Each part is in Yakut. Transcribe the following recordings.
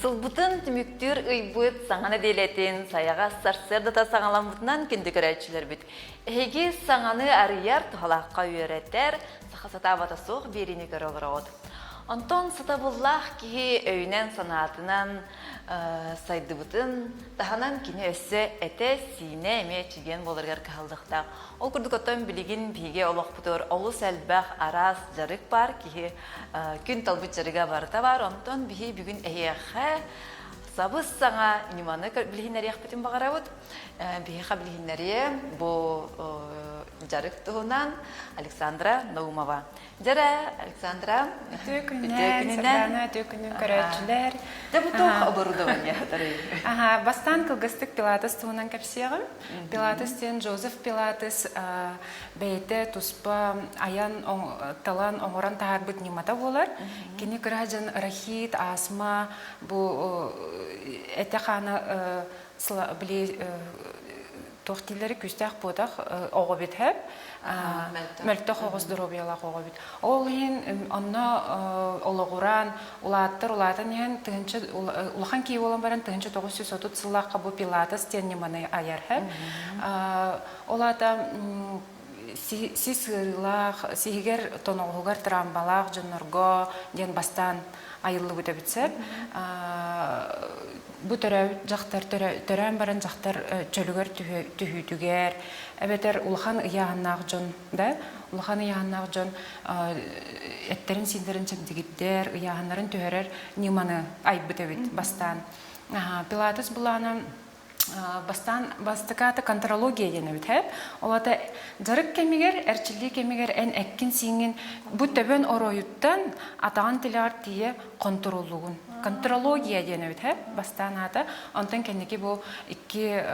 Сылбытын түмүктүүр ыйбыт саҥа нэдиэлэтин сайаҕас сарсыардата саҥаламмытынан күндү көрөөччүлэрбит. Эһиги саҥаны арыйар, туһалаахха үөрэтэр, саха сатаабата суох биэриини көрө олороҕут. Онтон сатабыллаах киһи өйүнэн-санаатынан сайдыбытын таһынан кини өссө этэ-сиинэ эмиэ чэгиэн буоларыгар кыһаллыахтаах. Ол курдук оттон билигин биһиги олохпутугар олус элбэх араас дьарык баар, киһи күн талбыт дьарыга барыта баар. Онтон биһи бүгүн эһиэхэ сабыс-саҥа ньыманы билиһиннэриэхпитин баҕарабыт. Биһиэхэ билиһиннэриэ бу дьарык туһунан Александра Наумова. Дьэрэ, Александра. Үтүө күнүнэн, Сардаана, үтүө күнүн көрөөччүлэр. Дьэ, бу туох оборудование тарый? Аха, бастаан кылгастык Пилатес туһунан кэпсиэҕим. Пилатес диэн Джозеф Пилатес бэйэтэ туспа айан, талан, оҥорон таһаарбыт ньымата буолар. Кини кыра дьон рахит, астма, бу этэ-хаана били туох дииллэри күүстээх буотах оҕо эбит һэп мөлтөх оҕус доруобуйалаах оҕо эбит ол иһин онно олоҕуран улааттар улаатан иһэн тыһынча улахан киһи буолан баран 1930 сыллаахха бу пилатес диэн ньыманы айар һэп ол аата сис ыарыылаах сиһигэр тоноҕоһугар травмалаах дьоннорго диэн бастаан айыллыбыт эбит сөп бу төрөөбүт дьахтар төрөөн баран дьахтар чөлүгэр түһүүтүгэр эбэтэр улахан ыйааһыннаах дьон да улахан ыйааһыннаах дьон эттэрин сииннэрин чэбдигирдэр ыйааһыннарын түһэрэр ньыманы айбыт эбит бастаан пилатес былаана бастаан бастакаата контрология диэн эбит һэ ол ата дьарык кэмигэр эрчиллии кэмигэр эн эккин-сииҥҥин бу төбөн оройуттан атаҕын тилэҕэр тиийэ хонтуруоллугун контрология диэн эбит һэ бастаан аата онтон кэнники бу икки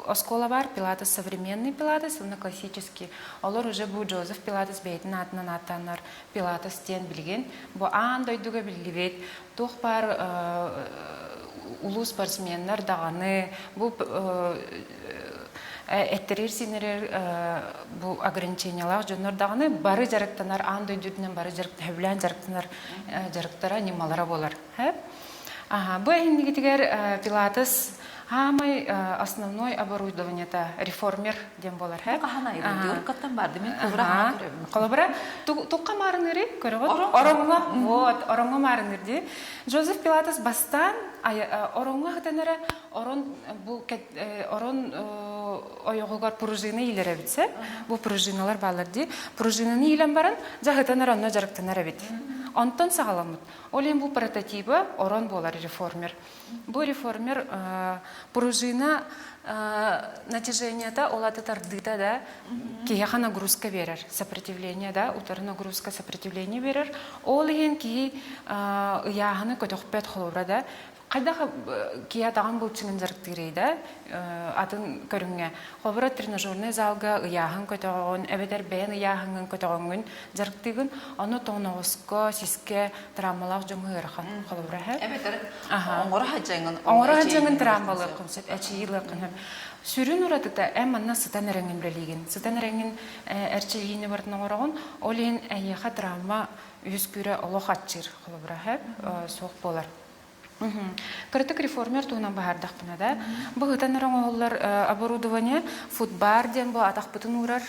оскуола бар пилатес современный пилатес уонна классический олор уже бу Джозеф Пилатес бэйэтин аатынан ааттааннар пилатес диэн билигин бу аан дойдуга биллибит туох баар улуу спортсменнар даҕаны бу эттерир-сиинэрэр бу ограничениялаах дьоннор даҕаны бары дьарыктанар аан дойду үрдүнэн бары сөбүлээн дьарыктанар дьарыктара ньымалара буолар. Бу эһиннигитигэр Пилатес Хаамай основной оборудованиета реформер диэн буолар. Хаһан айылын диоркаттан барды мен холобура Холобура туққа маарыныры көрөҕүт ороҥҥо вот ороҥҥо маарыныр дии Джозеф Пилатес бастаан ороҥҥо хатанара орон бу орон ойоҕугар пружина иилэр эбит сэ бу пружиналар баалар дии пружинаны иилэн баран дьаһытанар онно дьарыктанар эбит онтон саҕаламмыт ол иһин бу прототиба орон буолар реформер Бу реформер пружина натяжениета ол аты тардыыта да киһиэхэ нагрузка биэрэр, сопротивление да, утары нагрузка сопротивление биэрэр. Ол иһин киһи ыйааһыны көтөхпөт холобура да хайдах киһи атаҕын былчыҥын дьарыктыырый да атын көрүҥҥэ. Холобура тренажерный залга ыйааһын көтөҕөҕүн эбэтэр бэйэн ыйааһыҥҥын көтөҕөҥҥүн дьарыктыыгын, ону тоҥоноҕоско, сискэ травмалаах дьоҥҥо ыарахан холобура һэ. Эбэтэр оҥоро сылдьаҥҥын оҥоро сылдьаҥҥын травмалыаххын сөп, эчийиилиэххин сөп. Сүрүн уратыта эн манна сытан эрэҥҥин үлэлиигин. Сытан эрэҥҥин эрчийиини барытын оҥороҕун, ол иһин эйиэхэ травма үһүс күүрэ олох аччыыр холобура һэ суох буолар. Кыратык реформер туһунан баһаардахпына да, бу ыытан эрэ оҥоһуллар оборудование футбар диэн бу атахпытын уурар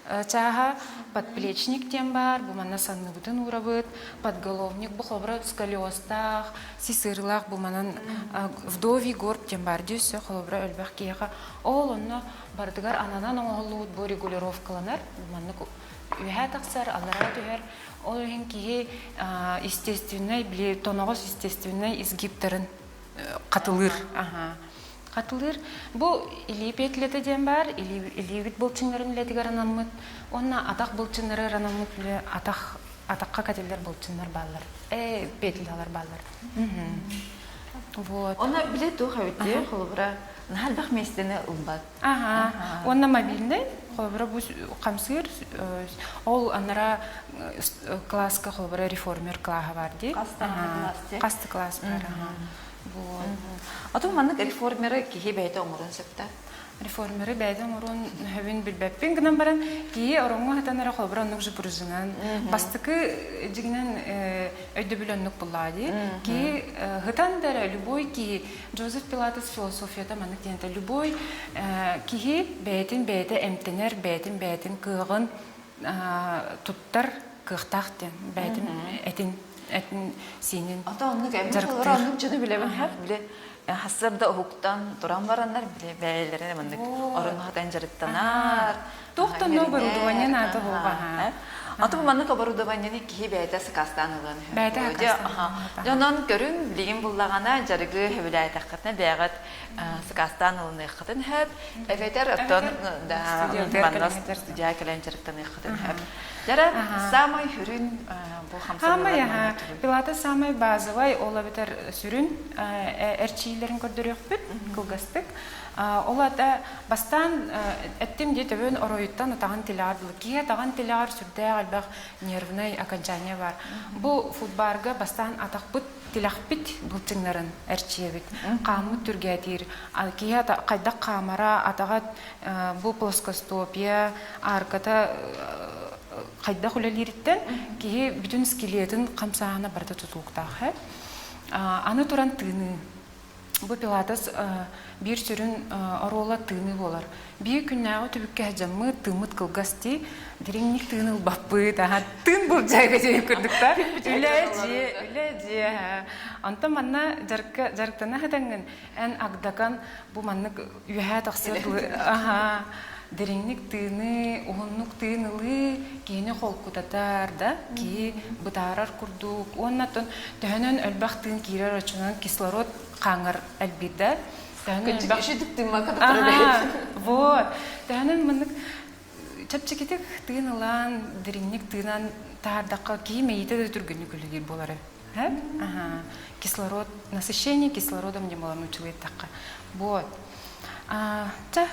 чааһа, подплечник диэн баар, бу манна санныбытын уурабыт, подголовник бу холобура сколиозтаах, сисырылаах бу манан вдовий горб диэн баар дии өссө холобура элбэх киһиэхэ ол онно барытыгар ананан оҥоһуллубут бу регулировкаланар, маннык үөһээ тахсар, аллараа түһэр. Ол иһин киһи естественнэй, били тоноҕос естественнэй изгибтарын хатылыыр. Хатылыыр. Бу илии петлята диэн баар, илиибит былчыҥнарын үлэтигэр анаммыт уонна атах былчыннарыгар анаммыт үлэ атах атахха кэтиллэр былчыннар бааллар. Э, петлялар бааллар. Вот. Оны биле туох эбит холобура наһаа элбэх миэстэни ылбат. Аха. Уонна мобильный, холобура бу хамсыыр, ол анара класска холобура реформер класса бар дии. Хаста класс бар. Вот. Отон маннык реформеры киһи бэйэтэ оҥорон сөптө. Реформеры бэйэтин оҥоруон сөбүн билбэппин гынан баран, киһи ороҥҥо сытан эрэ холобура оннук же пружинан. Бастакы дьиҥинэн өйдөбүл оннук буллаҕа дии. Киһи сытан да эрэ любой киһи Джозеф Пилатес философията маннык диэн этэ любой киһи бэйэтин бэйэтэ эмтэнэр, бэйэтин бэйэтин кыаҕын туттар кыахтаах диэн бэйэтин этин этин сиинин Ата оннук эммит дьарыктыыр. олорор оннук дьону билэбин хап били хассарда уһуктан туран бараннар били бэйэлэрин маннык орун хатан дьарыктанар Туох да онно оборудование наада буолбаха. Аты бу маннык оборудованиены киһи бэйэтэ сакаастаан ылыан Бэйэтэ сакаастаан Дьонон көрүҥ билигин буллаҕына дьарыгы сөбүлээтэххитинэ бэйэҕит сакаастаан ылыныаххытын сөп эбэтэр оттон да манна студия кэлэн дьарыктаныаххытын сөп. Дьара самай сүрүн бу Самай Пилата самай базовай ол эбэтэр сүрүн эрчиилэрин көрдөрүөхпүт кылгастык. Ол ата бастаан эттим дии төбөн оройуттан атаҕын тилэҕэр дылы. Киһи атаҕын тилэҕэр сүрдээх элбэх нервнай окончание бар. Бу футбарга бастаан атахпыт тилэхпит былчыҥнарын эрчийэбит. Хааммыт түргээтиир. Киһи хайдах хаамара, атаҕа бу плоскостопия, арката хайдах үлэлиириттэн киһи бүтүн скелетин хамсааһына барыта тутулуктаах. Аны туран тыыныы. Бу пилатес биир сүрүн оруола тыыныы буолар. Биир күннээҕи түбүккэ сылдьаммыт, тыыммыт кылгас дии, дириҥник тыын ылбаппыт, аха тыын былдьайга диэн курдуктар. Үлэ дьиэ, үлэ дьиэ. Онтон манна дьарыкка дьарыктана сытаҥҥын, эн агдакан бу маннык үөһээ тахсар аха дириҥник тыыныы, уһуннук тыын ылыы киһини холкутатар да, киһи бытаарар курдук. Уонна оттон төһөнөн элбэх тыын киирэр оччонон кислород хааҥар элбиир да. Төһөнөн элбэх Үчүгдүк тыыммакка Аха, вот. Төһөнөн маннык чэпчэкитик тыын ылан, дириҥник тыынан таһаардахха киһи мэйиитэ да түргэнник үлэлиир буолар Аха. Кислород, насыщение кислородом диэн буолан учулуйдахха. Вот. Ча,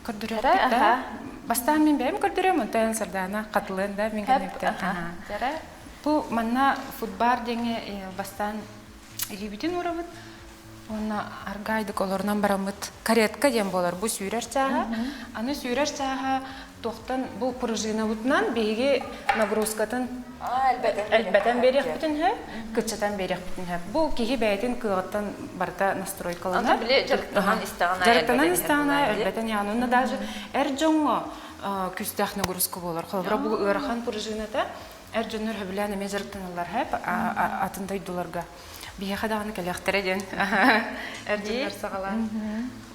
көрдөрүөхпүт да. Бастаан мин бэйэм көрдөрүөм, онтон Сардаана хатылыан да мин кэнниттэн. Бу манна футбар диэҥҥэ бастаан илиибитин уурабыт уонна аргаайдык олорунан бараммыт каретка диэн буолар бу сүүрэр чааһа. Аны сүүрэр чааһа туохтан бу пружинабытынан биһиги нагрузкатын элбэтэн биэриэхпитин сөп, кыччатан биэриэхпитин сөп. Бу киһи бэйэтин кыаҕыттан барыта настройкаланар. Дьарыктанан истэҕин Дьарыктанан истэҕин аайы элбэтэн иһэҕин. Онно даже эр дьоҥҥо күүстээх нагрузка буолар. Холобура бу ыарахан пружината эр дьоннор сөбүлээн эмиэ дьарыктаналлар сөп атын дойдуларга. Биһиэхэ даҕаны кэлиэхтэрэ диэн эр дьоннор саҕалаан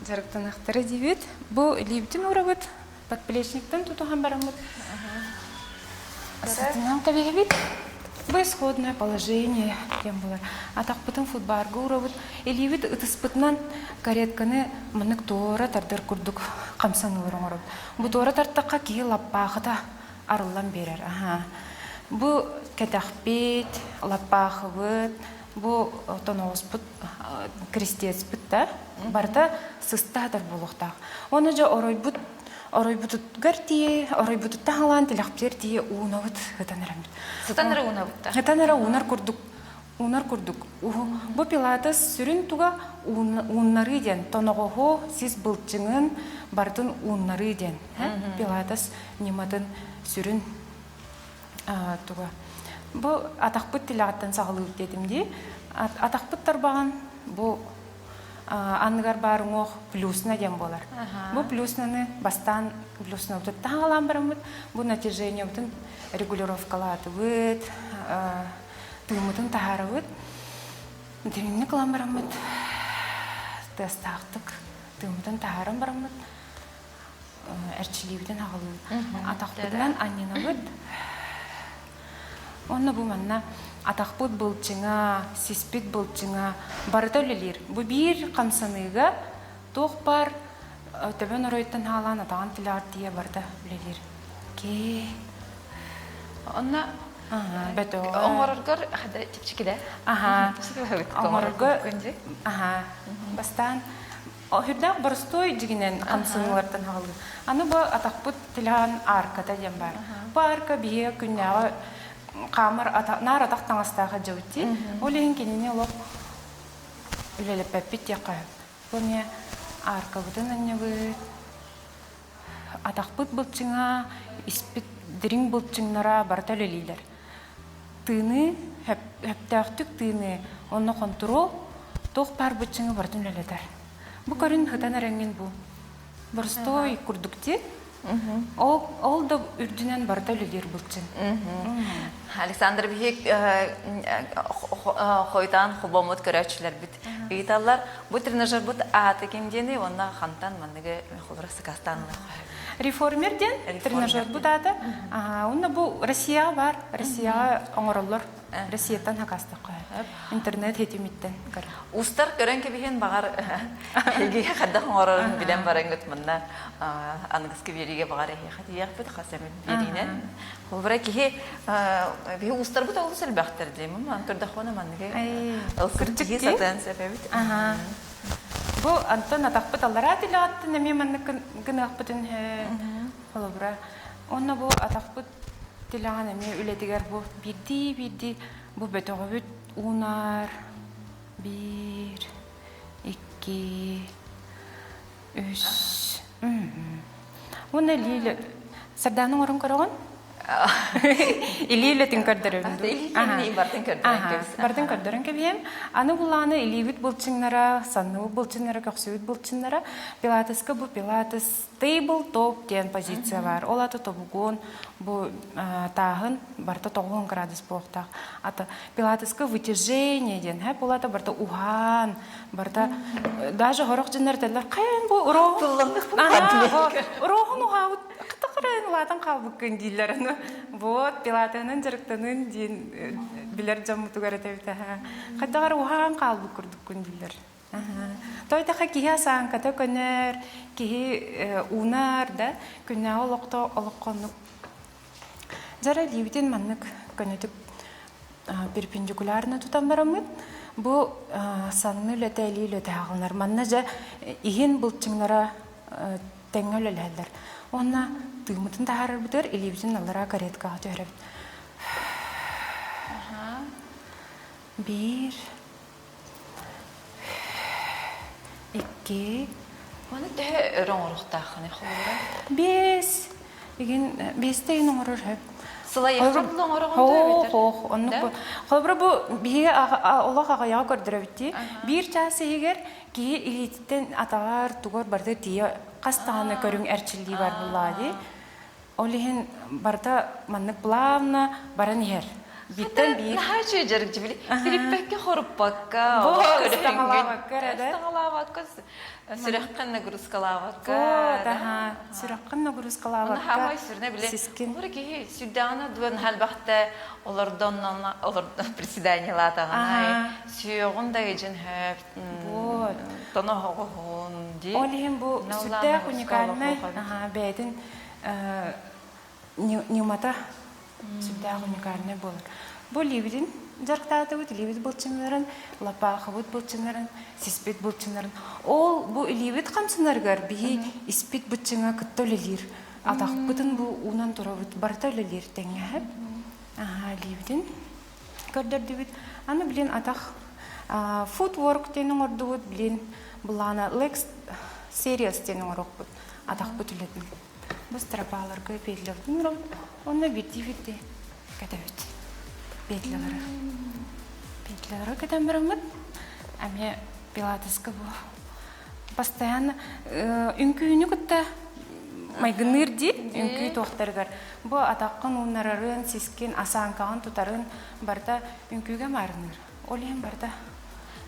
дьарыктаныахтара диибит. Бу илиибитин уурабыт, подплечниктан тутуһан бараммыт сытынан кэбиһэбит. Бу исходное положение диэн буолар. Атахпытын футбарга уурабыт. Илиибит ытыспытынан каретканы маннык туора тардар курдук хамсаныылар оҥоробут. Бу туора тартахха киһи лаппаахыта арыллан биэрэр. Аха. Бу кэтэхпит, лаппаахыбыт, бу тоноҕоспут, крестецпит да барыта сыста сытар буолуохтаах. Уонна дьэ оройбут оройбутугар тиийэ, оройбутуттан халаан тилэхпитигэр тиийэ уунабыт сытан эрэбит. Сытан эрэ уунабыт да? Сытан эрэ уунар курдук уунар курдук. Бу пилатес сүрүн туга ууннарыы диэн, тоноҕоһу, сис былчыҥын барытын ууннарыы диэн. Пилатес ньыматын сүрүн туга. Бу атахпыт тилэҕиттэн саҕалыыбыт диэтим дии. Атахпыт тарбаҕын бу анныгар баар уҥуох плюсна диэн буолар. Бу плюснаны бастаан плюснабытыттан хаалаан бараммыт, бу натяжениебытын регулировкалаатыбыт, тыыммытын таһаарабыт. Дириҥник ылан бараммыт, тыастаахтык тыыммытын таһааран бараммыт, эрчилиибитин аҕалыы атахпытынан анньынабыт. Онно бу манна атахпыт былчыҥа, сиспит былчыҥа барыта үлэлиир. Бу биир хамсаныыга туох баар төбөн оройуттан хаалаан атаҕын тилэҕэр тиийэ барыта үлэлиир. Кээ. Онно оҥороргор чэпчэки да? Аха. Оҥорорго аха. Бастаан Сүрдээх боростуой дьигинэн хамсаныылартан аҕалыы. Аны бу атахпыт тилэҕин аарката диэн баар. Бу аарка биһиги күннээҕи хаамар наар атах таҥастаах сылдьабыт дии. Ол иһин кинини олох үлэлэппэппит диэххэ сөп. Бу эмиэ ааркабытын анньабыт. Атахпыт былчыҥа, испит дириҥ былчыҥнара барыта үлэлииллэр. Тыыныы, сөптөөхтүк тыыныы, онно хонтуруол, туох баар быччыҥы барытын үлэлэтэр. Бу көрүн сытан эрэҥҥин бу боростуой курдук дии. Ол, ол да үрдүнэн барыта үлэлиир былчыҥ. Александр биһик хойутаан холбоммут көрөөччүлэрбит ыйыталлар. Бу тренажербут ааты ким диэни уонна хантан манныгы холура сакаастаан Реформер диэн тренажербут аата. Уонна бу Россияҕа баар. Россияҕа оҥороллор. Россияттан хакаастахха. Интернет ситимиттэн көр. Устар көрөн кэбиһин баҕар эһиги хайдах оҥорорун билэн бараҥҥыт манна аныгыскы биэриигэ баҕар эһиэхэ тиийиэхпит хас эмит биэриинэн. Холобура киһи биһи уустарбыт олус элбэхтэр диэмин ман көрдөхпүнэ манныгы ылсыр киһи сатыан сөп эбит. Бу антон атахпыт аллараа тилэҕиттэн эмиэ маннык гыныахпытын холобура уонна бу атахпыт тилэҕин эмиэ үлэтигэр бу биирдии-биирдии бу бөтөҕөбүт уунар биир икки үс уонна илии Сардаана оҥорон көрөҕүн Илии үлэтин көрдөрөбүн дуу? Илии бартын көрдөрөн кэбис. Бартын көрдөрөн кэбиһэм. Аны булааны илиибит былчыҥнара, санныбыт былчыҥнара, көхсүбүт былчыҥнара. Пилатеска бу пилатес table top диэн позиция бар. Ол аты тобугун бу тааһын барыта 90 градус буолуохтаах. Ата пилатеска вытяжение диэн, һэ ол ата барыта уһаан, барыта даже хорох дьоннор этэллэр, хайан бу урооһун урооһун уһаабыт Хата улаатан хаалбыккын дииллэр аны. Вот, пилатеһынан дьарыктанын диэн билэр дьоммутугар этэбит аха. Хайдаҕар уһаан хаалбыт курдуккун дииллэр. Тойтаха киһи асааҥката көнөр, киһи уунар да, күннээҕи олохто олоххоннук Дьара илиибитин маннык көнөтүк перпендикулярно тутан бараммыт, бу санны үлэтэ, илии үлэтэ аҕалынар. Манна дьэ иһин былчыҥнара тэҥҥэ үлэлэһэллэр. Уонна тыыммытын таһаарарбытыгар илиибитин аллараа кареткаҕа түһэрэбит. Биир, икки. Маны төһө өр оҥоруохтааххыный холобура? Биэс. Игин биэстэ игин оҥорор сөп. Сылайыахха оҥороҕун дуо эбэтэр? Хоох, оннук бу. Холобура бу биһиги олох аҕыйаҕы көрдөрөбүт дии. Биир чаас иһигэр киһи илиититтэн атаҕар тугар барыта тиийэ хас даҕаны көрүҥ эрчиллии бар буллаҕа дии. Ол иһин барыта маннык плавно баран иһэр. Бииртэн биир. Наһаа үчүгэй дьарык дьибили. Тириппэккэ хоруппакка, ыстаҥалаабакка эрэ да. Ыстаҥалаабакка, сүрэххин нагрузкалаабакка. Вот, аха. Сүрэххин нагрузкалаабакка. Хаамай сүрүнэ били. Сискин. Бу киһи сүрдэҕинэ дуон халбахта олордон олордон председаниелаатаҕына сүөҕүн да ыйдьын хөп Вот. тоноһоҕоһун дии. Ол иһин бу сүрдээх уникальнай бэйэтин ньымата сүрдээх уникальнай буолар. Бу илиибитин дьарыктаатыбыт, илиибит былчыҥнарын, лапаахыбыт былчыҥнарын, сиспит былчыҥнарын. Ол бу илиибит хамсанарыгар биһи испит быччыҥа кытта үлэлиир. Атахпытын бу уунан турабыт, барыта үлэлиир тэҥҥэһэп. Аха, илиибитин көрдөрдүбүт. Аны билин атах footwork диэн оҥордубут, билин былаана legs series диэн оҥоруохпут атахпыт үлэтин. Бу стропаларга петляларын оҥоробут уонна биирдии-биирдии кэтэбит петлялары. Петлялары кэтэн бараммыт эмиэ пилатеска бу постоянно үҥкүүнү кытта майгынныыр дии үҥкүү туохтарыгар бу атаххын ууннарарын сискин асааҥкаҕын тутарын барыта үҥкүүгэ маарынныыр ол иһин барыта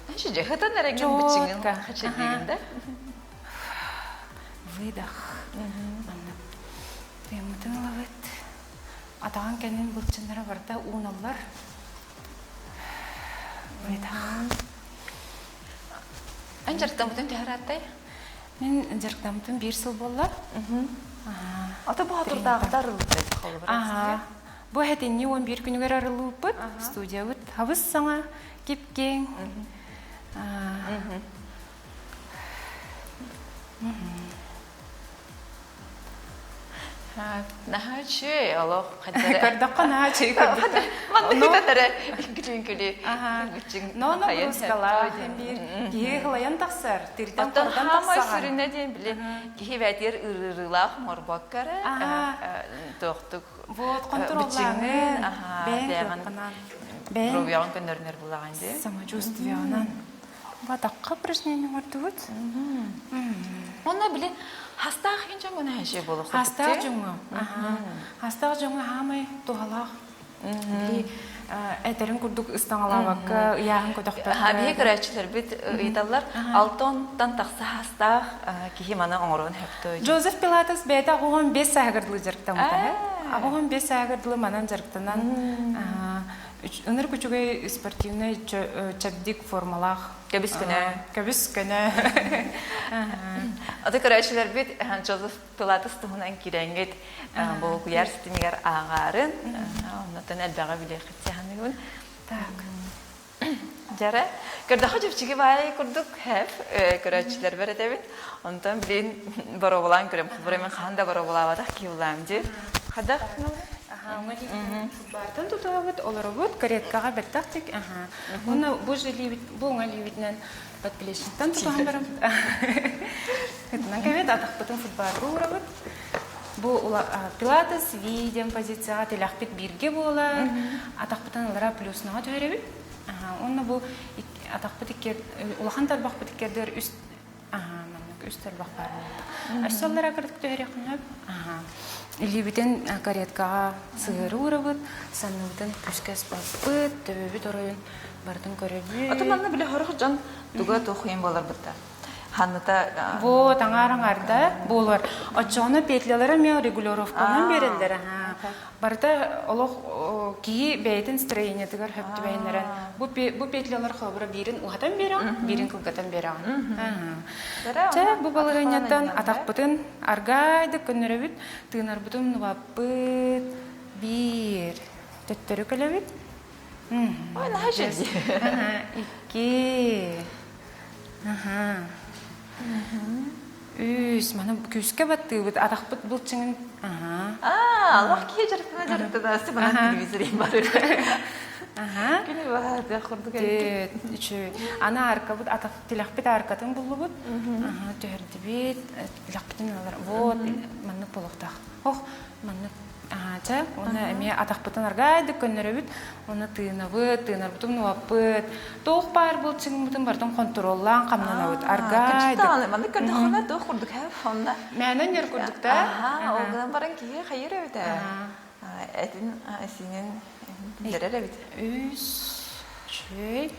Хытан эрэгин быччыҥын хачайдыгын да выдох маннык тыыммытын ылабыт атаҕын кэннин былчыннара барыта ууналлар выдох Эн дьарыктаммытын төһө ырааттай? Мин дьарыктаммытым биир сыл буолла. Ата бу хатырдааҕыта арыллыбыт холобура. Бу сэтинньи 11 күнүгэр арыллыбыппыт. Студиябыт хабыс саҥа, кип-киэҥ. Наһаа үчүгэй олох хаддара. Көрдөххө наһаа үчүгэй көрдүктэр. Маннык этэрэ үҥкүлү Ноно брускалаах биир киһи ылайан тахсар, тиртэн Оттон хордон хаамай тахсаҕын. сүрүнэ диэн били киһи бээтигэр ырыырыылаах морбокка эрэ туохтук Вот быччыҥын хонтуруоллааҥын, бэйэҥ бэйэҕин кыаххынан, бэйэҥ доруобуйаҕын көннөрүнэр булаҕын дии. самочувствиеҕынан. Батахха упражнение оҥордубут. Онно били хастаах иһин дьоҥҥо наһаа буолуох Хастаах дьоҥҥо. Хастаах дьоҥҥо хаамай туһалаах. Били этэрин курдук ыстаҥалаабакка, ыйааһын көтөхпөккө. Биһи көрөөччүлэрбит ыйыталлар, алтонтан тахса хастаах киһи маны оҥоруон сөптөө. Джозеф Пилатес бэйэтэ 85 сааһыгар дылы дьарыктаммыта. 85 сааһыгар дылы манан дьарыктанан ынырык үчүгэй спортивнай чэбдик формалаах көбүс көнө көбүс көнө Аты көрөөччүлэрбит Джозеф Пилатес туһунан киирэҥҥит бу куйаар ситимигэр ааҕаарын оннотон элбэҕи билиэххит саһаныгын так Дьара, көрдөххө чэпчэки баай курдук хэп көрөөччүлэрбэр этэбин. Онтон билин боруобалаан көрөм. Холобура мен хаһан да боруобалаабатах киһи булаам дии. Хадах Баартан тутуһабыт, олоробут, кареткаҕа бэттэх Уонна бу жилиибит, бу уҥа илиибитинэн подплечниктан тутуһан баран ытынан кэбит, атахпытын футбарга уурабыт. Бу пилатес ви диэн позицияҕа тилэхпит бииргэ буолар, атахпытын ылара плюснаҕа түһэрэбит. Уонна бу атахпыт икки улахан тарбахпыт иккэрдигэр үс маннык үс тарбах баар буолла. Өссө аллара кырдык түһэриэххин сөп. Илиибитин кареткаҕа сыһыары уурабыт, санныбытын күүскэ ыспаппыт, төбөбүт оройун барытын көрөбүт. Ото манна били хорох дьон туга туох хуйун буоларбыта. Ханныта Вот, аҥаар аҥаарда буолар. Оччоҕуна петлялара эмиэ регулировканан биэрэллэр. Барыта олох киһи бэйэтин строениетыгар хөп түбэһиннэрэн бу, бу петлялар холобура биирин уһатан биэрэҕин, биирин кылгатан биэрэҕин. Чэ, бу балаһыанньаттан атахпытын аргаайдык көннөрөбүт, тыынарбытын умнубаппыт. Биир. Төттөрү кэлэбит. Ой, наһаа үчүгэй. Икки. Аха. Үс, маны күүскэ баттыыбыт, атахпыт былчыҥын. Аха. Аа, аллах киһи дьарыктана дьарыктана, сыбанан телевизор барыр. Аха. Күнү баһа курдук Төт, үчүгэй. Аны аркабыт, атах тилэхпит аркатын буллубут. Аха, түһэрдибит, тилэхпитин алар. Вот, маннык буолуохтаах. Ох, маннык Аача, уонна эмиэ атахпытын аргаайдык көннөрөбүт, уонна тыынабыт, тыынарбытын умнубаппыт. Туох баар былчыҥмытын барытын хонтуруоллаан хамнанабыт. Аргаайдык. Маннык көрдөххүнэ туох курдук һэ онно. Мээнэн ньэр курдук да. Аха, ол гынан баран киһи хайыр эбит ээ. Этин сиинин биллэрэр эбит. Үс, үчүгэй.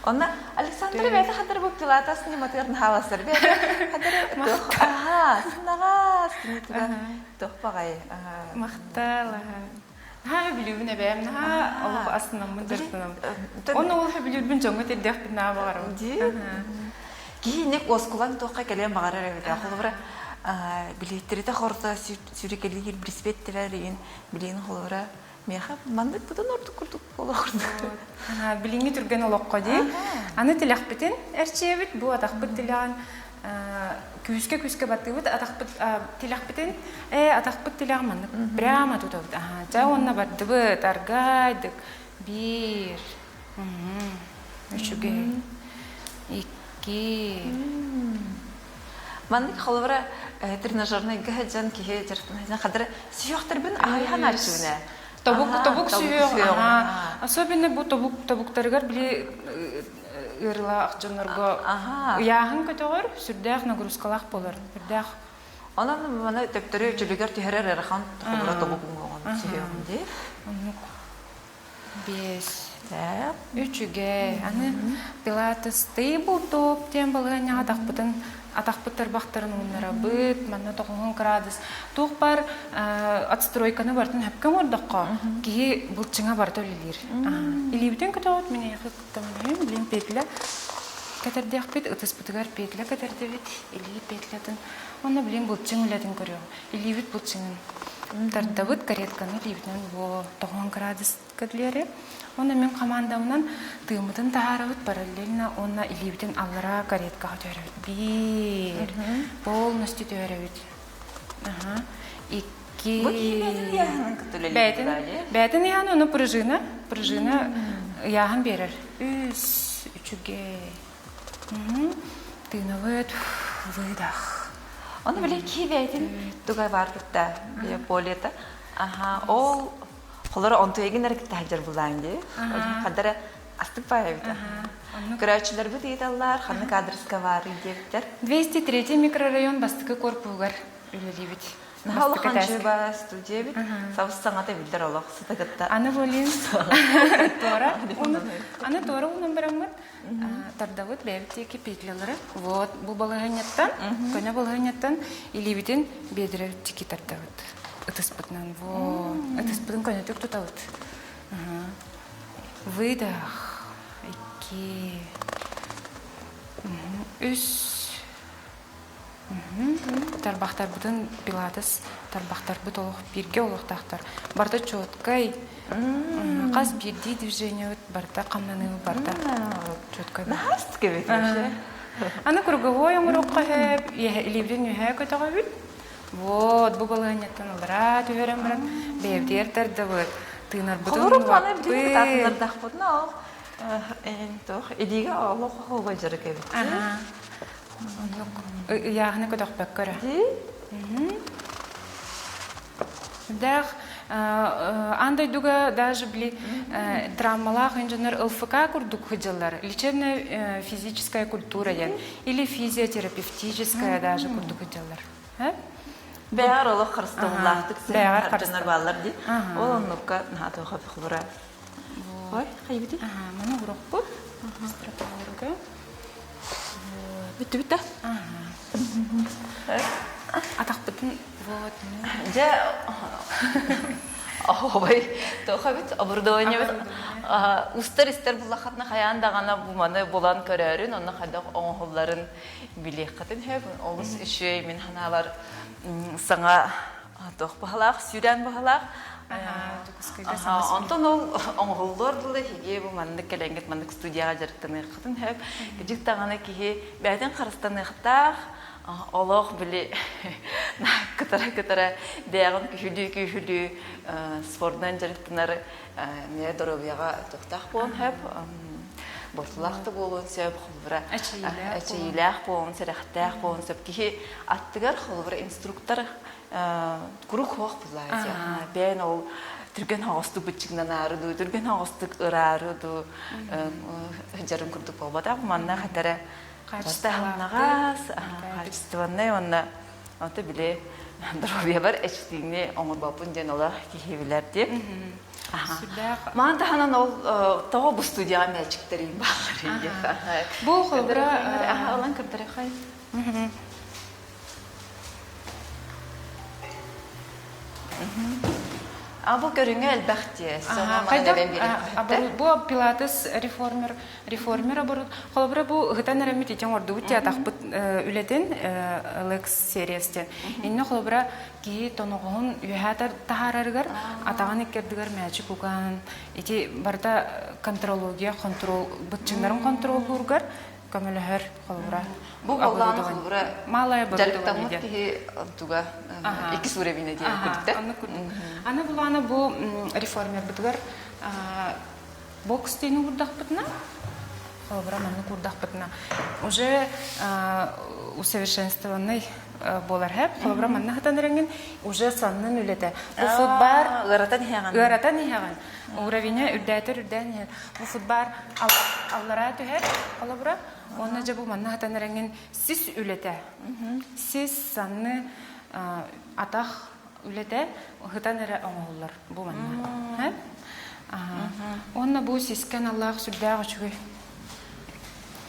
Онно Александр бэйэтэ хадыр бу пилатес ньыматыгар наһааласар бэйэтэ хадыр туох аха сымнаҕас кинитигэр туох баҕай Махтал Наһаа сөбүлүүбүн эбээм, наһаа олох астынаммын дьарыктанабын. Онно ол сөбүлүүрбүн дьоҥҥо тирдиэхпин наһаа баҕарабын. Дии. Киһи уоскулаҥ туохха кэлиэн баҕарар эбит. Холобура, билиэттэритэ хорто сүрүкэлиир билсибэттэрэр иин билиэн холобура Миэхэ маннык быдан ордук курдук буола курдук. Билиҥҥи түргэн олоххо дии. Аны тилэхпитин эрчийэбит, бу атахпыт тилэҕин күүскэ-күүскэ баттыыбыт, атахпыт тилэхпитин ээ атахпыт тилэҕин маннык прямо тутабыт. Дьэ уонна бардыбыт, аргайдык. Биир. Үчүгэй. Икки. Маннык холобура тренажерныйга сылдьан киһи дьарыктана хадыр сүһүөхтэрбин аһыйхан аччыбына. Тобук тобук сүһүөх особенно бу тобук тобуктарыгар били ыарыылаах дьоннорго ыйааһын көтөҕөр сүрдээх нагрузкалаах болар сүрдээх Онон маны төптөрү чөлүгэр түһэрэр ыарахан холобура тобук уҥуоҕун сүһүөҕүн дии. Оннук. Биэс. Үчүгэй. Аны пилатес тейбл-топ диэн балаһыанньаҕа атахпытын атахпыт тарбахтарын ууннарабыт, манна 90 градус. Туох баар отстройканы барытын сөпкө оҥордоххо, киһи былчыҥа барыта үлэлиир. Илиибитин көтөҕөт, мин эйиэхэ көмөлөһүм, билим петля кэтэрдиэхпит, ытыспытыгар петля кэтэрдибит, илии петлятын. Онно билим былчыҥ үлэтин көрүөм. Илиибит былчыҥын тардабыт, каретканы илиибитинэн бу 90 градус кэдлиэри. Уонна мин командабынан тыыммытын таһаарабыт параллельно уонна илиибитин аллараа кареткаҕа түһэрэбит. Биир, полностью түһэрэбит. Аха. Икки. Бу киһи бэйэтин ыйааһынын кытта үлэлиир Бэйэтин, бэйэтин ыйааһын, ону пружина, пружина ыйааһын биэрэр. Үс, үчүгэй. Тыынабыт, выдох. Ону били киһи бэйэтин туга баар кытта, полета. Аха, ол холоро онтуйгын эрэ кытта сылдьар булаан дии. Хадара астык баайа эбит. Көрөөччүлэрбит ыйыталлар, ханнык аадырыска баарый диэбиттэр. 203 микрорайон бастакы корпуһугар үлэлиибит. Наһаа улахан чыыба студия эбит. Сабыс саҥата биллэр олох сыта кытта. Аны болин туора аны туора унан бараммыт тардабыт бэйэбит диэки петлялары. Вот бу балаһыанньаттан, көнө балаһыанньаттан илиибитин биэдэрэ тики тардабыт. Ытыспытынан вот ытыспытын көнөтүк тутабыт. Выдох. Икки. Үс. Тарбахтарбытын пилатес тарбахтарбыт олох бииргэ олохтоохтор. Барыта четкай. Хас биирдии движениебыт барыта хамнаныыбыт барыта четкай. Наһаа астык эбит вообще. Аны круговой оҥоруохха сөп, илиибитин үөһээ көтөҕөбүт. Вот, бу балаһыанньаттан аллараа түһэрэн баран бэйэбитигэр тардабыт, тыынарбытын Холорук маны билин кытаатыннардахпытына ол туох илиигэ олох оһуобай дьарык эбит. Оннук ыйааһыны көтөхпөккө эрэ. Дээх аан дойдуга даже били травмалаах инженер ЛФК курдук сылдьаллар. Лечебная физическая культура диэн или физиотерапевтическая даже курдук сылдьаллар. Бэҕэр олох харыстабыллаахтык сыһыаннар бааллар дии. Ол оннукка наһаа туоха холура. Ой, хайбыты? Маны урукпут. Стропаларга. Бүттү бүттэ. Атахпытын вот. Дьэ, оһобой туохабит оборудованиебит устар истэр буллахатына хайаан даҕаны бу маны булан көрөөрүн, онно хайдах оҥоһулларын билиэххитин сөп. Олус үчүгэй мин санаабар саҥа туох баһылаах, сүүрээн баһылаах. Онтон ол оҥоһуллуор дылы эһиги бу маннык кэлэҥҥит маннык студияҕа дьарыктаныаххытын сөп. Кыдьык даҕаны киһи бэйэтин харыстаныахтаах, олох били кытара-кытара бэйэҕин күһүлүү-күһүлүү спордунан дьарыктанар эмиэ доруобуйаҕа туохтаах буолуон сөп, буортулаах да буолуон сөп, холобура эчэйиилээх буолуон, сэрэхтээх буолуон сөп. Киһи аттыгар холобура инструктор куруук суох буллааччы. Бэйэн ол түргэн оҕостук быччыҥнанаары дуу, түргэн оҕостук ыраары дуу сылдьарын курдук буолбатах. Манна хатара хаачыстыбаннаҕас, хаачыстыбаннай уонна ото били доруобуйабар эчтиини оҥорбоппун диэн олох киһи билэр дии. Маан таһынан ол тоҕо бу студияҕа мээчиктэриин бааллар диэн. Бу холобура ылан көрдөрөхөй. А бу көрүҥэ элбэх дии. Бу пилатес реформер реформер оборот холобура бу ыһытан эрэммит ити оҥордубут театахпыт үлэтин лекс сериястен инне холобура киһи тоноҕоһун үөһээ таһаарарыгар атаҕын иккэрдигэр мээчик уган ити барыта контрология контрол бытчыҥнарын контроллуургар көмөлөһөр холобура Бу буоллаҕына холобура малая дьарыктаммыт киһи онтуга иккис уровень диэн курдук Аны курдук. Аны булаана бу реформербытыгар бокс диэни уурдахпытына холобура маннык уурдахпытына уже усовершенствованный буолар хэп холобура манна хатан эрэҥин уже саннын үлэтэ бу футбар ыаратан иһэҕин ыаратан иһэҕин уровеня үрдээтэр үрдээн иһэр бу футбар аллараа түһэр холобура Уонна дьэ бу манна хатан эрэҥин сис үлэтэ. Сис, санны, атах үлэтэ ыһытан эрэ оҥоһуллар бу манна. Уонна бу сискэ аналлаах сүрдээх үчүгэй.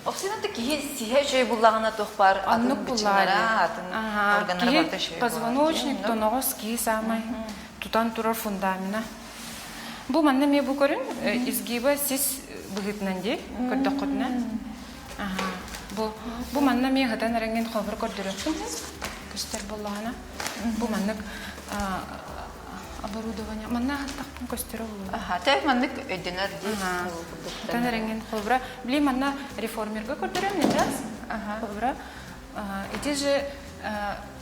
Оксина киһи сиһэ үчүгэй буллаҕына туох баар атын быччыҥнара, атын органнара барыта үчүгэй Позвоночник, тоноҕос киһи саамай тутан турар фундамена. Бу манна эмиэ бу көрүн изгиба сис быһыытынан дии көрдөххүтүнэ. Бу бу манна эмиэ ыһытан эрэҥҥин холобур көрдөрүөхпүн көстөр буоллаҕына. Бу маннык оборудование манна аһаттахпын көстөрө буолуо. Аха, тэ маннык өйдөнөр дии. Ыһытан эрэҥҥин холобура били манна реформерга көрдөрөм сейчас. Холобура ити же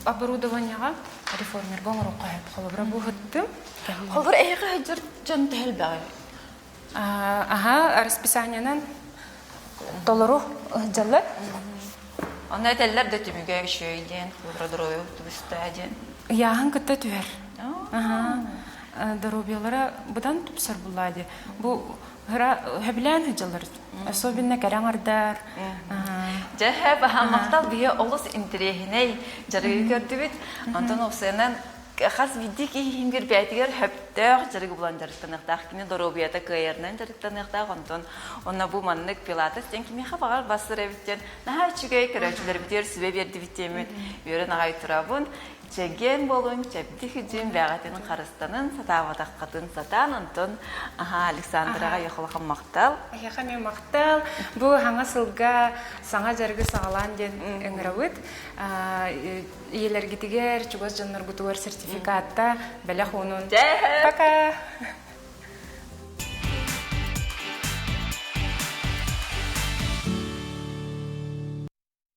Оборудованиеҕа реформерга оҥоруохха сөп. Холобура бу ыһыттым. Холобура эһиэхэ сылдьар дьон төһө элбэҕий? Аха, расписаниенан толору ыһдьаллар. Онно этэллэр да түмүгэ үчүгэй диэн, холобура доруобуйа тубуста диэн. Ыйааһын кытта түһэр. Аха. Доруобуйалара быдан тупсар буллаа дии. Бу хөбүлээн сылдьаллар. Особенно кэрэ аҥардар. Дьэ, баһаам махтал биһи олус интэриэһинэй дьарыгы көрдүбүт. Онтон уопсайынан хас биирдии киһи иһин бэйэтигэр сөптөөх дьарыгы булан дьарыктаныахтаах. Кини доруобуйата кыайарынан дьарыктаныахтаах. Онтон онно бу маннык пилатес диэн кимиэхэ баҕар бассар эбит диэн наһаа үчүгэй көрөөччүлэрбитигэр сүбэ биэрдибит диэммит үөрэн аҕай турабын. Чэгиэн буолуҥ, чэбдик үдьүн, бэҕэтин харыстанын, сатаабатаххытын сатаан, онтон аһаа Александраҕа улахан махтал. Эһиэхэ эмиэ махтал. Бу саҥа сылга саҥа дьарыгы саҕалаан диэн ыҥырабыт. Ийэлэргитигэр, чугас дьонноргутугар сертификатта бэлэх уунун. Пока!